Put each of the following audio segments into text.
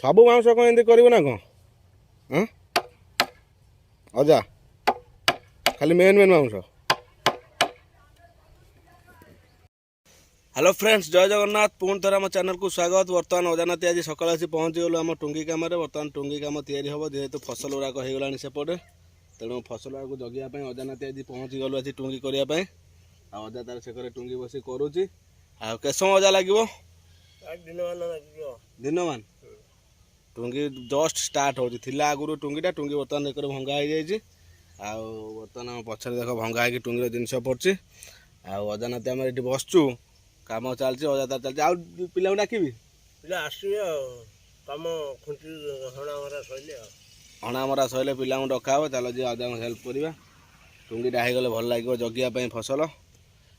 ସବୁ ବାଉଁଶ କ'ଣ ଏମିତି କରିବ ନା କ'ଣ? ହଁ ଅଜା, ଖାଲି ମେନ୍ ମେନ୍ ବାଉଁଶ। ହ୍ୟାଲୋ ଫ୍ରେଣ୍ଡସ୍, ଜୟ ଜଗନ୍ନାଥ। ପୁଣି ଥରେ ଆମ ଚ୍ୟାନେଲକୁ ସ୍ୱାଗତ। ବର୍ତ୍ତମାନ ଅଜାନାତି ଆଜି ସକାଳେ ଆସି ପହଞ୍ଚିଗଲୁ ଆମ ଟୁଙ୍ଗି କାମରେ। ବର୍ତ୍ତମାନ ଟୁଙ୍ଗି କାମ ତିଆରି ହେବ, ଯେହେତୁ ଫସଲ ଗୁଡ଼ାକ ହେଇଗଲାଣି ସେପଟେ। ତେଣୁ ଫସଲ ଗୁଡ଼ାକୁ ଜଗିବା ପାଇଁ ଅଜାନାତି ଆଜି ପହଞ୍ଚିଗଲୁ ଆଜି ଟୁଙ୍ଗି କରିବା ପାଇଁ। ଆଉ ଅଜା ତାର ସେକରେ ଟୁଙ୍ଗି ବସି କରୁଛି। ଆଉ କେତେ ସମୟ ଅଜା ଲାଗିବ? ଦିନମାନ। ଟୁଙ୍ଗି ଜଷ୍ଟ ଷ୍ଟାର୍ଟ ହେଉଛି, ଥିଲା ଆଗରୁ ଟୁଙ୍ଗିଟା। ଟୁଙ୍ଗି ବର୍ତ୍ତମାନ ଏକରେ ଭଙ୍ଗା ହେଇଯାଇଛି। ଆଉ ବର୍ତ୍ତମାନ ଆମ ପଛରେ ଦେଖ, ଭଙ୍ଗା ହେଇକି ଟୁଙ୍ଗିର ଜିନିଷ ପଡ଼ୁଛି। ଆଉ ଅଜାନାତି ଆମେ ଏଠି ବସଛୁ, କାମ ଚାଲିଛି, ଅଜା ତାର ଚାଲିଛି। ଆଉ ପିଲାଙ୍କୁ ଡାକିବି? ପିଲା ଆସିବେ ଆଉ କାମ ଖୁଣ୍ଟି ହଣା ମରା ସରିଲେ ଆଉ। ହଣା ମରା ସରିଲେ ପିଲାଙ୍କୁ ଡକା ହେବ। ଚାଲ ଯିବା, ଅଜାଙ୍କୁ ହେଲ୍ପ କରିବା। ଟୁଙ୍ଗିଟା ହେଇଗଲେ ଭଲ ଲାଗିବ ଜଗିବା ପାଇଁ ଫସଲ।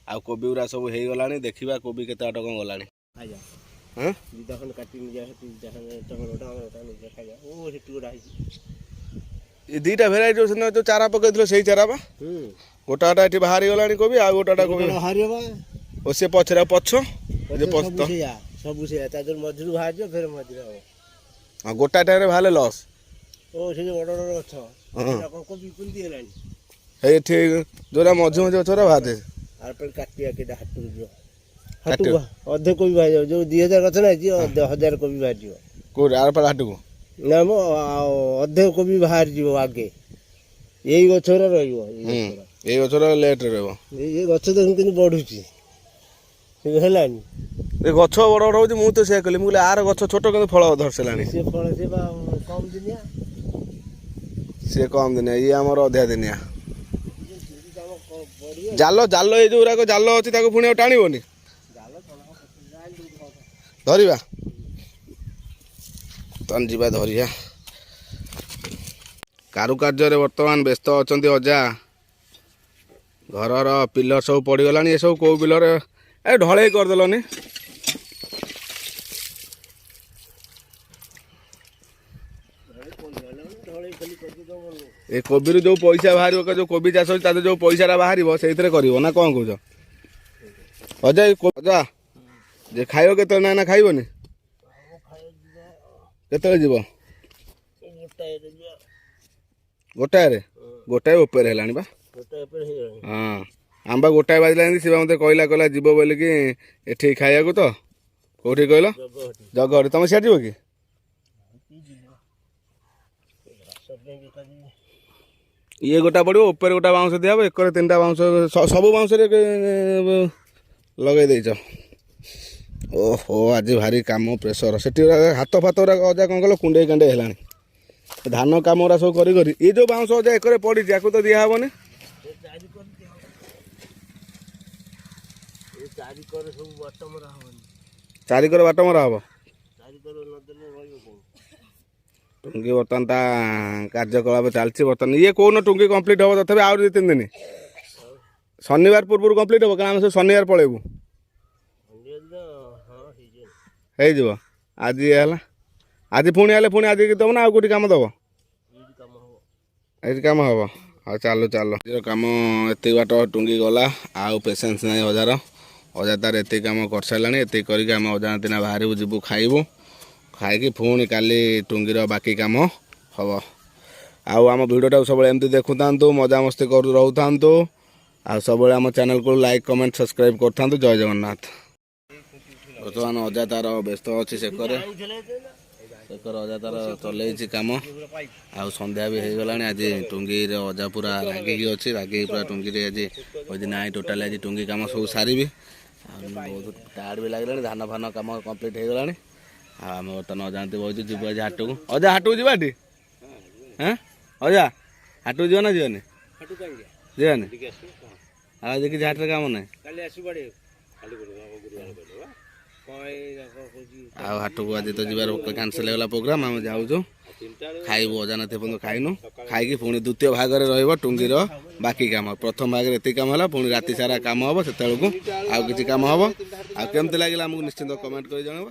ଆଉ କୋବି ଗୁରା ସବୁ ହେଇଗଲାଣି, ଦେଖିବା କୋବି କେତେ ବାଟ କ'ଣ ଗଲାଣି। ଖାଇବା। ହଁ। ଦିଟା ଖଣ୍ଡେ କାଟି ନିଜେ ସେଠି ଟମାଟୋ ଆମର ନିଜେ ଖାଇବା। ଓ, ସେଠି ଗୋଟେ ହେଇଛି। ଏ ଦୁଇଟା ଭେରାଇଟି ସେଦିନ ଯେଉଁ ଚାରା ପକେଇଥିଲ, ସେଇ ଚାରା ବା? ଗୋଟାଟା ଏଠି ବାହାରି ଗଲାଣି କୋବି, ଆଉ ଗୋଟାଟା କୋବି ବାହାରିବ। ଓ, ସେ ପଛରେ ଆଉ ପଛ ଯେ ପଛ ସବୁ ସେଇଆ, ସବୁ ସେଇଆ। ତା ଦେହରୁ ମଝିରୁ ବାହାରିଯିବ, ଫେର ମଝିରେ ହବ। ହଁ, ଗୋଟା ଟାଇମ୍ରେ ବାହାରିଲେ ଲସ୍। ଓ, ସେ ଯୋଉ ବଡ଼ ବଡ଼ ଗଛ ସେଟା କଣ କୋବି କୁନ୍ଦି ହେଲାଣି? ଏଇଠି ଯୋଉଟା ମଝି ମଝି ଗଛଟା ବାହାରି। ଆର ପରେ କାଟିବା କେଟା, ହାଟକୁ ଯିବ। କାଟିବ? ହାଟକୁ ଅଧେ କୋବି ବାହାରିଯିବ। ଯୋଉ 2000 ଗଛ ଲାଗିଛି, ଅଧେ ହଜାର କୋବି ବାହାରିଯିବ। କୋଉଠି, ଆର ପାଳ ହାଟକୁ? ନା ମ, ଆଉ ଅଧେ କୋବି ବାହାରିଯିବ ଆଗେ। ଏଇ ଗଛ ଗୁରା ରହିବ, ଏଇ ଗଛଗୁରା। ଏଇ ଗଛଟା ଲେଟ୍ରେ ରହିବ। ଏଇ ଗଛ ଦେଖୁନ କେମିତି ବଢୁଛି, ସେ ହେଲାଣି। ଏ ଗଛ ବଡ଼ ବଡ଼ ହଉଛି। ମୁଁ ତ ସେଇଆ କହିଲି, ମୁଁ କହିଲି ଆର ଗଛ ଛୋଟ କିନ୍ତୁ ଫଳ ଧରିସାରିଲାଣି। ସେ ଫଳ, ସେ ବା କମ ଦିନିଆ। ସିଏ କମ୍ ଦିନିଆ, ଇଏ ଆମର ଅଧିକା ଦିନିଆ। କାମ ବଢିବ। ଜାଲ ଜାଲ, ଏଇ ଯୋଉ ଗୁରାକ ଜାଲ ଅଛି, ତାକୁ ପୁଣି ଆଉ ଟାଣିବନି? ଜାଲ ଧରିବା ବର୍ତ୍ତମାନ, ଯିବା ଧରିବା। କାରୁକାର୍ଯ୍ୟରେ ବର୍ତ୍ତମାନ ବ୍ୟସ୍ତ ଅଛନ୍ତି ଅଜା। ଘରର ପିଲର ସବୁ ପଡ଼ିଗଲାଣି। ଏସବୁ କେଉଁ ପିଲର? ଏ ଢଳେଇ କରିଦେଲନି। ଢଳେଇ ଖାଲି କରିଦେବ। ଏ କୋବିରୁ ଯୋଉ ପଇସା ବାହାରିବ, ଯୋଉ କୋବି ଚାଷ ଅଛି, ତା ଦେହରେ ଯୋଉ ପଇସାଟା ବାହାରିବ, ସେଇଥିରେ କରିବ ନା କ'ଣ କହୁଛ ଅଜା? ଏ ଅଜା ଯେ ଖାଇବ କେତେବେଳେ? ନା ନା, ଖାଇବନି। କେତେବେଳେ ଯିବ? ଗୋଟାଏରେ ଯିବା। ଗୋଟାଏରେ? ଗୋଟାଏ ଉପରେ ହେଲାଣି ବା। ଗୋଟାଏ ଉପରେ ହେଇଗଲାଣି। ହଁ, ଆମ୍ବା ଗୋଟାଏ ବାଜିଲାଣି। ସେ ବା ମୋତେ କହିଲା, କହିଲା ଯିବ ବୋଲିକି ଏଠି ଖାଇବାକୁ ତ। କୋଉଠି କହିଲ? ଜଗହଟି। ଜଗହଟି। ତମେ ସିଆଡ଼େ ଯିବ କି? ଘାସ ପାଇଁ ବେକାରୀ। ଇଏ ଗୋଟା ପଡ଼ିବ, ଉପରେ ଗୋଟା ବାଉଁଶ ଦିଆହବ, ଏକରେ ତିନିଟା ବାଉଁଶ। ସବୁ ବାଉଁଶରେ ଲଗେଇ ଦେଇଛ। ଓହୋ, ଆଜି ଭାରି କାମ ପ୍ରେସର ସେଠି। ହାତ ଫାତ ଗୁରାକ ଅଜା କ'ଣ କଲ, କୁଣ୍ଡେଇ କାଣ୍ଡେଇ ହେଲାଣି ଧାନ କାମ ଗୁରା ସବୁ କରି କରି। ଏ ଯୋଉ ବାଉଁଶ ଅଜା ଏକରେ ପଡ଼ିଛି, ଆକୁ ତ ଦିଆହବନି। ଏ ଚାରି କର ଦିଆହବ। ଏ ଚାରି କର ସବୁ ବାଟ ମରା ହବନି? ଚାରିକର ବାଟ ମରା ହବ। ଚାରି କର ନଦେଲେ ରହିବ କେମିତି? ଟୁଙ୍ଗି ବର୍ତ୍ତମାନ ତା କାର୍ଯ୍ୟକଳାପ ଚାଲିଛି ବର୍ତ୍ତମାନ। ଇଏ କୋଉନ ଟୁଙ୍ଗି କମ୍ପ୍ଲିଟ୍ ହବ? ତଥାପି ଆହୁରି 2-3 ଦିନ, ଶନିବାର ପୂର୍ବରୁ କମ୍ପ୍ଲିଟ୍ ହବ, କାରଣ ଆମେ ସବୁ ଶନିବାର ପଳେଇବୁ। ଶନିବାର ଦିନ, ହଁ, ହେଇଯିବ। ହେଇଯିବ। ଆଜି ଇଏ ହେଲା, ଆଜି ପୁଣି ହେଲେ ପୁଣି ଆଜି ଦେବ ନା ଆଉ କୋଉଠି କାମ ଦେବ? ଏଇଠି କାମ ହବ। ଏଇଠି କାମ ହବ। ଆଉ ଚାଲୁ ଚାଲ। ଆଜିର କାମ ଏତିକି ବାଟ ଟୁଙ୍ଗି ଗଲା। ଆଉ ପେସେନ୍ସ ନାହିଁ ଅଜାର। ଅଜା ତାର ଏତିକି କାମ କରିସାରିଲାଣି। ଏତିକି କରିକି ଆମେ ଅଜା ଦିନ ବାହାରିବୁ, ଯିବୁ ଖାଇବୁ। ଖାଇକି ପୁଣି କାଲି ଟୁଙ୍ଗିର ବାକି କାମ ହବ। ଆଉ ଆମ ଭିଡ଼ିଓଟାକୁ ସବୁବେଳେ ଏମିତି ଦେଖୁଥାନ୍ତୁ, ମଜାମସ୍ତି କରୁ ରହୁଥାନ୍ତୁ, ଆଉ ସବୁବେଳେ ଆମ ଚ୍ୟାନେଲକୁ ଲାଇକ୍, କମେଣ୍ଟ, ସବସ୍କ୍ରାଇବ୍ କରିଥାନ୍ତୁ। ଜୟ ଜଗନ୍ନାଥ। ବର୍ତ୍ତମାନ ଅଜା ତାର ବ୍ୟସ୍ତ ଅଛି ସେକରେ। ସେକରେ ଅଜା ତାର ଚଲେଇଛି କାମ। ଆଉ ସନ୍ଧ୍ୟା ବି ହେଇଗଲାଣି। ଆଜି ଟୁଙ୍ଗିରେ ଅଜା ପୁରା ରାଗିକି ଅଛି, ରାଗିକି ପୁରା ଟୁଙ୍ଗିରେ ଆଜି କହିଛି, ନାଇଁ, ଟୋଟାଲି ଆଜି ଟୁଙ୍ଗି କାମ ସବୁ ସାରିବି। ଆଉ ବହୁତ ଟାୟାର୍ଡ ବି ଲାଗିଲାଣି। ଧାନ ଫାନ କାମ କମ୍ପ୍ଲିଟ୍ ହେଇଗଲାଣି। ଆଉ ଆମେ ବର୍ତ୍ତମାନ ଅଜାନ୍ତି ବସିଛୁ, ଯିବୁ ଆଜି ହାଟକୁ। ଅଜା, ହାଟକୁ ଯିବା ଏଠି? ହେଁ ଅଜା, ହାଟକୁ ଯିବା ନା ଯିବାନି? ହାଟୁ କାହିଁକି ଯିବା? ଯିବାନି? ଟିକେ ଆସିବ କ'ଣ? ଆଉ ଆଜି କିଛି ହାଟରେ କାମ ନାହିଁ? କାଲି ଆସିବ ବାଡ଼ିବାକୁ। କାଲି ଗୁରୁବାର କରିଦେବା। କ'ଣ ଏଇ କ'ଣ କହୁଛି? ଆଉ ହାଟକୁ ଆଜି ତ ଯିବାର କ୍ୟାନସେଲ୍ ହେଇଗଲା ପ୍ରୋଗ୍ରାମ। ଆମେ ଯାଉଛୁ ଖାଇବୁ, ଅଜା ନାତି ପର୍ଯ୍ୟନ୍ତ ଖାଇନୁ। ଖାଇକି ପୁଣି ଦ୍ୱିତୀୟ ଭାଗରେ ରହିବ ଟୁଙ୍ଗିର ବାକି କାମ। ପ୍ରଥମ ଭାଗରେ ଏତିକି କାମ ହେଲା, ପୁଣି ରାତି ସାରା କାମ ହେବ, ସେତେବେଳକୁ ଆଉ କିଛି କାମ ହେବ। ଆଉ କେମିତି ଲାଗିଲା ଆମକୁ ନିଶ୍ଚିନ୍ତ କମେଣ୍ଟ କରି ଜଣାଇବ।